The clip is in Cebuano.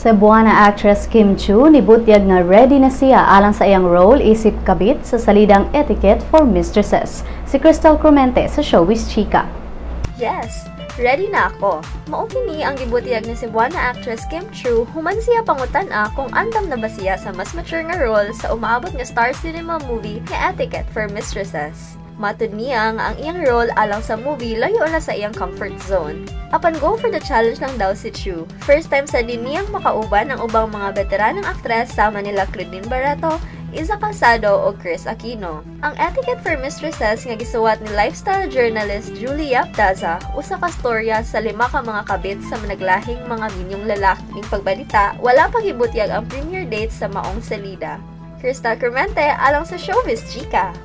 Cebuana actress Kim Chiu nibutyag nga ready na siya alang sa iyang role isip kabit sa salidang Etiquette for Mistresses. Si Crystal Clemente sa Showbiz Chika. Yes, ready na ako. Mao kini ang gibutyag ni Cebuana actress Kim Chiu human siya pangutan-a kung andam na ba siya sa mas mature nga role sa umaabot nga Star Cinema movie nga Etiquette for Mistresses. Matud niya nga ang iyang role alang sa movie layo na sa iyang comfort zone. Apan go for the challenge lang daw si Chiu. First time sa din niyang makauban ang ubang mga veteranong aktres sama nila Claudine Barretto, Iza Calzado o Kris Aquino. Ang Etiquette for Mistresses nga gisuwat ni lifestyle journalist Julie Yap Daza, usa ka storya sa lima ka mga kabit sa managlahing mga minyong lalaki. Ning pagbalita, wala pa gibutyag ang premiere date sa maong salida. Crystal Clemente alang sa Showbiz Chika.